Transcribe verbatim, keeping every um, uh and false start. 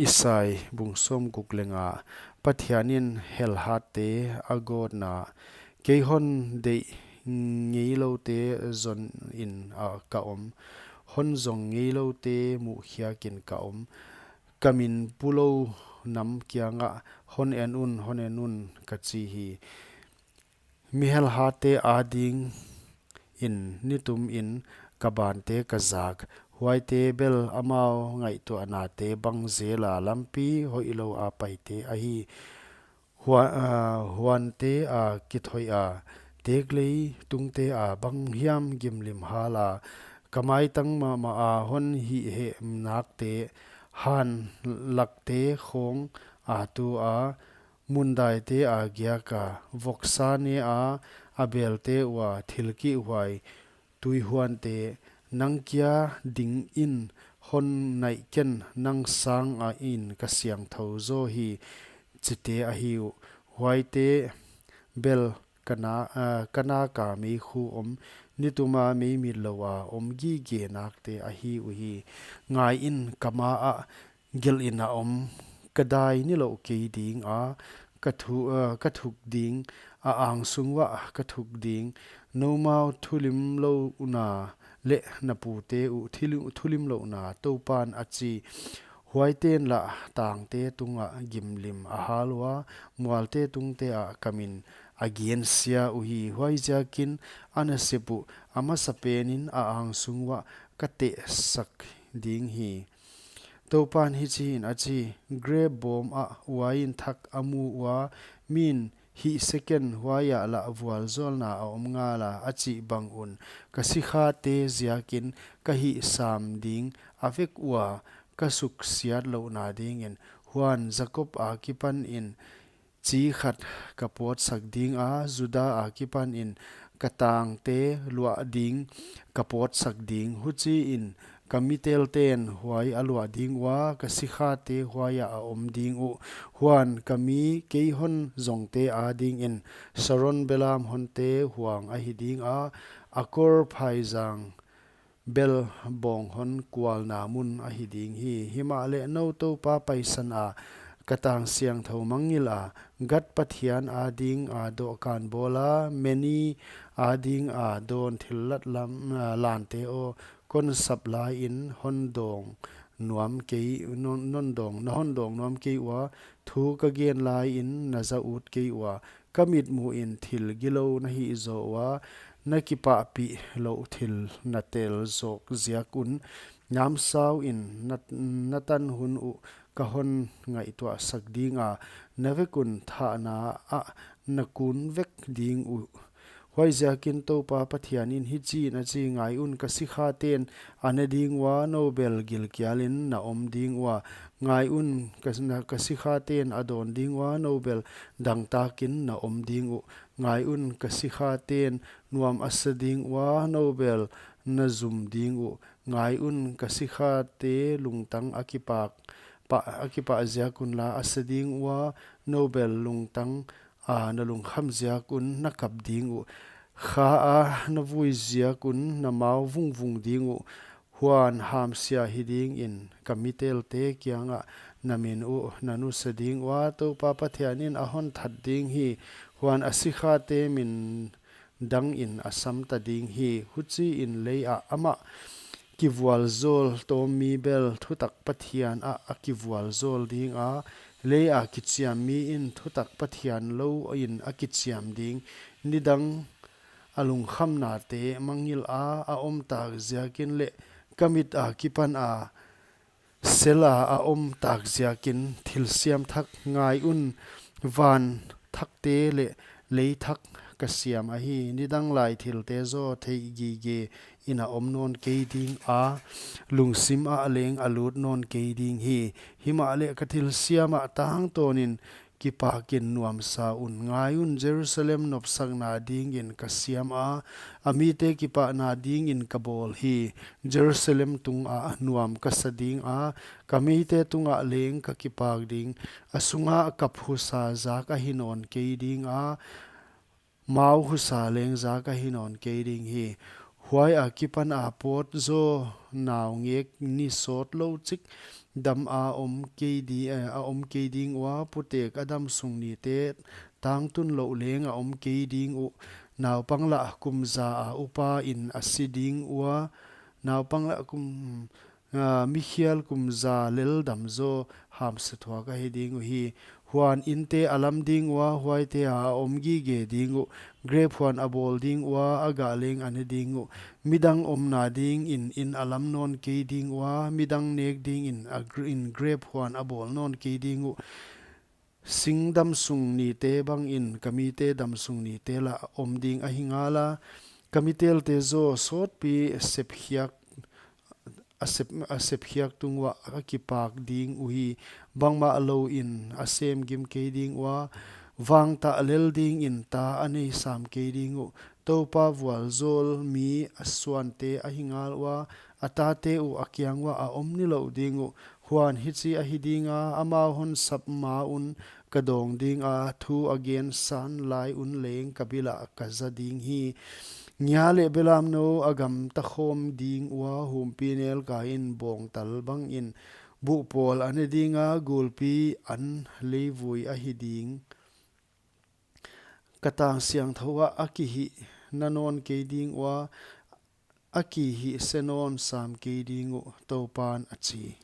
Isai bung sawmguk leh nga. Pathianin helhatte a gawtna. Kei hon deih ngeiloute zon in a ka om, hon zong ngeiloute muhkhiakin ka om. Ka min pulou nam kiangah, "Hon en un, hon en un," ka chi hi. Mi helhatte adingin nitumin ka bante ka zak. Huaite bel amau ngaihtuahnate bang zela lampi hoihlou a paite ahi. Hua-, ah, huante a kithoih a, teklei tungte a banghiam gimlim hal a, ka maitang mahmah a hon hihhemnakte, han lakte khawng a tu a, mundaite a giak a, voksa ne a, a belte ua thil kihhuai tuihuante, nang kia dingin hon naih ken, nang sangin ka siangthou zaw hi, chite ahi uh. Huaite bel ka na, ah, ka naka meikhu om, nituma meimit lou a om gige nakte ahi uhi. Ngai in, ka ma ah gelh in a om, ka dai nilouh kei ding a, ka thu-, ah, ka thuk ding, a angsung uah ka thuk ding, noumau thulimlouhna leh na pute uh thili-, thulimlouhna Toupan a chi. Huaiten lah tangte tungah gimlim a hal ua, mualte tungte ah ka min a gensia uhi. Huaiziakin a nasep uh a masapenin a angsung uah ka tehsak ding hi. Toupan hichiin a chi, grep bawm ah uain thak a mu ua, min hih second huaiah lah vualzawlna a om ngala a chih bang un, ka sikhate ziakin ka hih sam ding, a vek ua ka suksiat louhna dingin. Huan Jakob akipanin chi khat ka pawtsak ding a, Juda akipanin ka tangte luah ding ka pawtsak ding. Huchiin ka mitelten huai a luah ding ua, ka sikhate huaiah a om ding uh. Huan ka mi kei hon zongte adingin Saron belam honte huang ahi ding a, Akor phaizang bel bawng hon kualna mun ahi ding hi. Himahleh nou Toupa paisan a, ka tang siangthou mangngilh a, Gad Pathian ading a dawhkan bawl a, Meni ading a dawn thillat lam, ah, lante aw, kon sap laiin hon dawng nuam kei, non, non dawng, na hon dawng nuam kei ua, thu ka gen laiin na za ut kei ua, ka mitmuhin thil gilou na hih zaw ua, na kipahpih louh thil na tel zawk ziak un, namsauin na, na tan hun uh ka hon ngaihtuahsak ding a, na vek un thahna ah na kun vek ding uh. Huaiziakin Toupa Pathianin hichiin a chi, ngai un, ka sikhaten a ne ding ua, nou bel gilkialin na om ding ua. Ngai un, ka, na, ka sikhaten a dawn ding ua, nou bel dangtakin na om ding uh. Ngai un, ka sikhaten nuam a sa ding ua, nou bel na zum ding uh. Ngai un, ka sikhate lungtang a kipak, pa, a kipah ziak unla a sa ding ua, nou bel lungtang a na lungkham ziak un na kap ding uh. Kha a na vui ziak un na mau vungvung ding uh. Huan hamsia hi dingin ka mitelte kiangah na min uh na nusia ding ua, Toupa Pathianin a hon that ding hi. Huan a sikhate min dangin a samta ding hi. Huchiin lei ah amah kivualzawl tawm mi bel thutak Pathian ah a kivualzawl ding a, lei a kichiam mi in thutak Pathian louin a kichiam ding. Nidang a lungkhamnate mangngilh a, a om tak ziakin leh ka mit akipan a sel a a om tak ziakin thilsiam thak, ngai un, van thakte leh lei thak ka siam ahi. Nidang lai thilte zaw theih gige in a om nawn kei ding a, lungsim ah leng a lut nawn kei ding hi. Himahleh ka thilsiam ah tangtawnin kipakin nuamsa un. Ngai un, Jerusalem nopsakna dingin ka siam a, a mite kipahna dingin ka bawl hi. Jerusalem tungah nuam ka sa ding a, ka mite tungah leng ka kipak ding. A sungah kap husa zak ahi nawn kei ding a, mau husa leng zak ahi nawn kei ding hi. Huai a kipan a pawt zaw naungek ni sawtlou chik dam a om kei di-, eh, a om kei ding ua, putek a damsung nite tangtun louh leng a om kei ding uh. Naupang lah kum za a upa in a si ding ua, naupang lah kum, ah, mikhial kum za lel dam zaw hamse thuak ahi ding uhi. Huan inte a lam ding ua, huaite a a om gige ding uh. Grep huan a bawl ding ua, a gah leng a ne ding uh. Midang omna dingin in a lam nawn kei ding ua, midang nek dingin a gr-, in grep huan a bawl nawn kei ding uh. Sing damsung nite bangin ka mite damsung nite lah om ding ahi ngala, ka mitelte zaw sawtpi sepkhiak, a sep, a sepkhiak tung uah a kipak ding uhi. Bangmah louin a sem gim kei ding ua, vangtah lel dingin ta a nei sam kei ding uh. Toupa vualzawl mi a suante ahi ngal ua, a tate uh a kiang uah a om nilouh ding uh. Huan hichi ahi dinga, amau hon sap ma un ka dawng dinga, thu a gen san lai un leng ka bil ah ka za ding hi. Ngia leh belamnou a gamta khawm ding ua, humpinelka in bawngtal bangin buhpawl a ne dinga, gulpi an leivui ahi ding. Ka tang siangthou ah a kihihna nawn kei ding ua, a kihihse nawn sam kei ding uh, Toupan a chi.